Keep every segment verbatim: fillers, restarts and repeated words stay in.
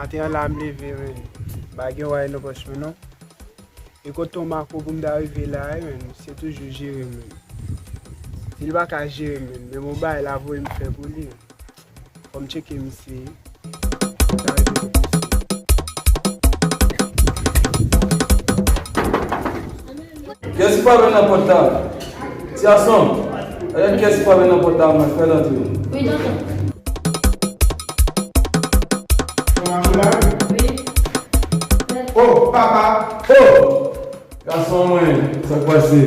Maten an la, m leve, men m pa gen way nan pòch mwen, non. E kote yon makwo pou m ta rive la, men se toujou jere m. Si l pa ka jere m, men bon bagay la voye m fè pou li. Fò m tcheke misye. Kiyès ki frape nan pòt la? Ti gason, gade kiyès ki frape nan pòt la, mwen fè l antre. Wi, tonton. Wi. Oh, papa! Oh! Gason mwen, sa k pase?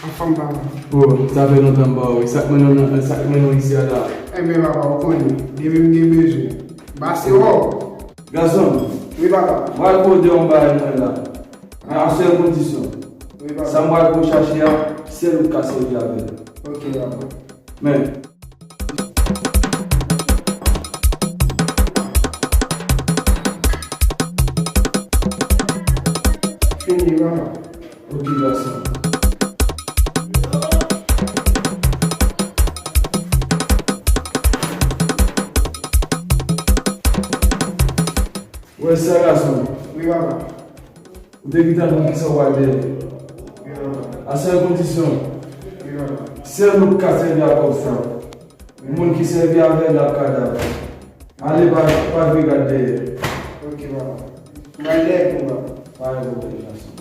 Anfòm, papa. Oh, sa fè lontan m pa wè w. Sa k mennen w nan, sa k mennen w isi a la? Enben, papa, ou konnen, demen m gen bezwen. Pase wè w. Gason m. Wi, papa. M pral poze yon bagay mwen la. Men a sèl kondisyon. Wi, papa. Sa m pral pou w chache a, sèl ou k ka sèvi avè l. Ok, papa. Men. Fini, papa. Ok, gason. Wè sa, gason. Wi, papa. Ou te gentan konn kisa w pral dèyè. Wi, papa. A sèl kondisyon. Wi, papa. Sèl ou k ka sèvi ak kòb sa. Moun ki sèvi avè l ap kadav. Ale, pa, pa vire gad dèyè. Ok, papa. M pral dèyè pou papa. Pa gen pwoblèm, gason.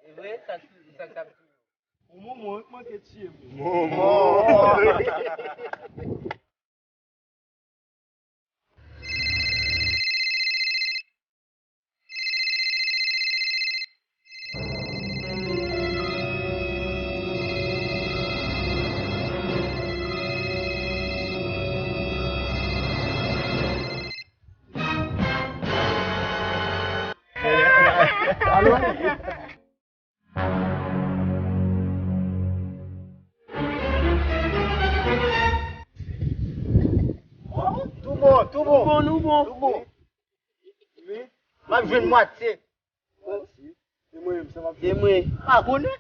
E vre, sa, sa, sa, sa. Yon moman, wi, k manke tiye m. Tou bon, tou bon. Nou bon, nou bon. Tou bon. M ap jwenn mwatye. Se mwen menm, sa m ap jwenn. Se mwen. Pa konnen.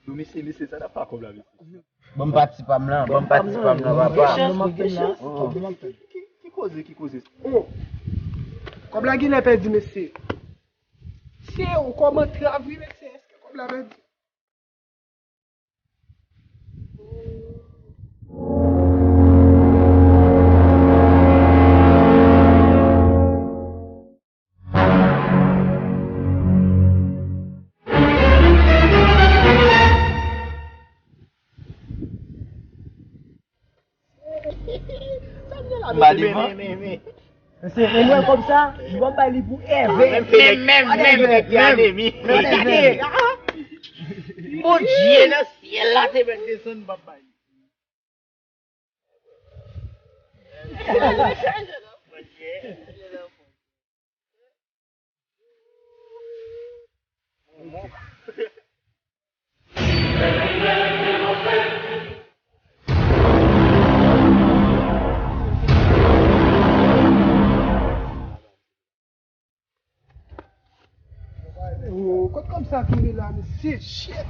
Non, mesye, mesye, sa n ap fè ak kòb la, mesye? Ban m pati pa m lan, ban m pati pa m lan, papa. Gen chans, wi, gen chans. Ki, ki, ki koze, ki koze? Oh! Kòb la genlè pèdi, mesye. Se yon kòb antrav, wi, mesye. Èske kòb la pèdi? M pa devan. Mesye, men mwen kòm sa, m p ap bay li pou èvè. Men, men, men, men, men, men. Bondye nan syèl la te mèt desann, m p ap bay li. Oh, kot kòb sa vini la, mesye? Shit!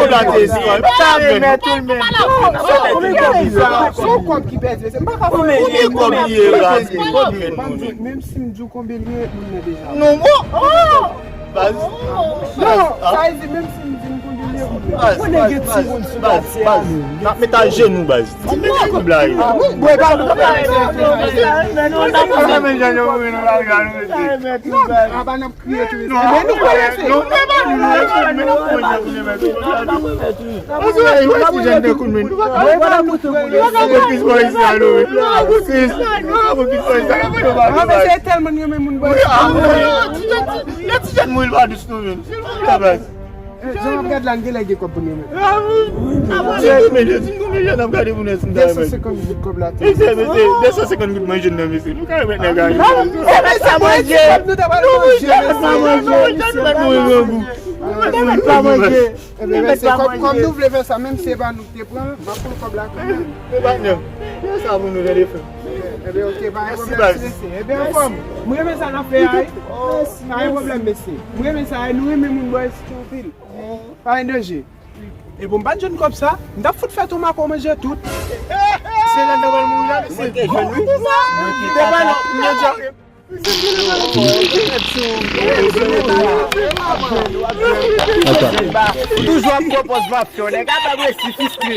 kòb la te ye, si pa, pa renmen tou l menm. Se yon kòb ki pèdi, mesye. M pa ka fè konbyen kòb li ye la, konbyen moun. Menm si m di w konbyen li ye, moun nan deja. Non, bon. Baz. Non, sa vle di, menm si m di m konbyen li ye, moun nan. Baz, baz, baz, baz. N ap met ajenou, baz. Di men kòb la ye. Bon, e pa nou. Kriye tou. Men nou konnen se. Mesye, tèlman renmen moun bò. Yon ti jèn mwen pa dous nou menm. Silvouplè, baz. Jan ap gad la, n gen lè gen kòb pou nou menm. Ti konbyen, ti konbyen jèn ap gade pou nou, si n ta renmen. De san senkant goud kòb la. Mesye, mesye, de san senkant goud manje nan, mesye. Nou ka remèt nèg la. Mesye, mesye, manje. Nou ta pral manje, mesye. Nou manje, nou manje, nou manje. Pa manje. Ebyen, mesye, kòm, kòm nou vle fè sa, menm si se pa nou ki te pran, m ap pran kòb la kanmenm. Men patnè, fè sa pou nou, tande frè. Ebyen, ok, pa gen pwoblèm, ti mesye. Ebyen, anfòm. M renmen sa n ap fè a, wi. Pa gen pwoblèm, mesye. M renmen sa, wi. Nou renmen moun bò isit anpil. Pa gen danje. E bon, m pa t jwenn kòb sa, m t ap fout fè tou mako manje tout. Se la n t ap pral mouri la, mesye. Mwen te jwenn, wi. Mwen te jwenn, wi. Ou toujou ap pran pòz mafya, nèg ap ap resi fiske.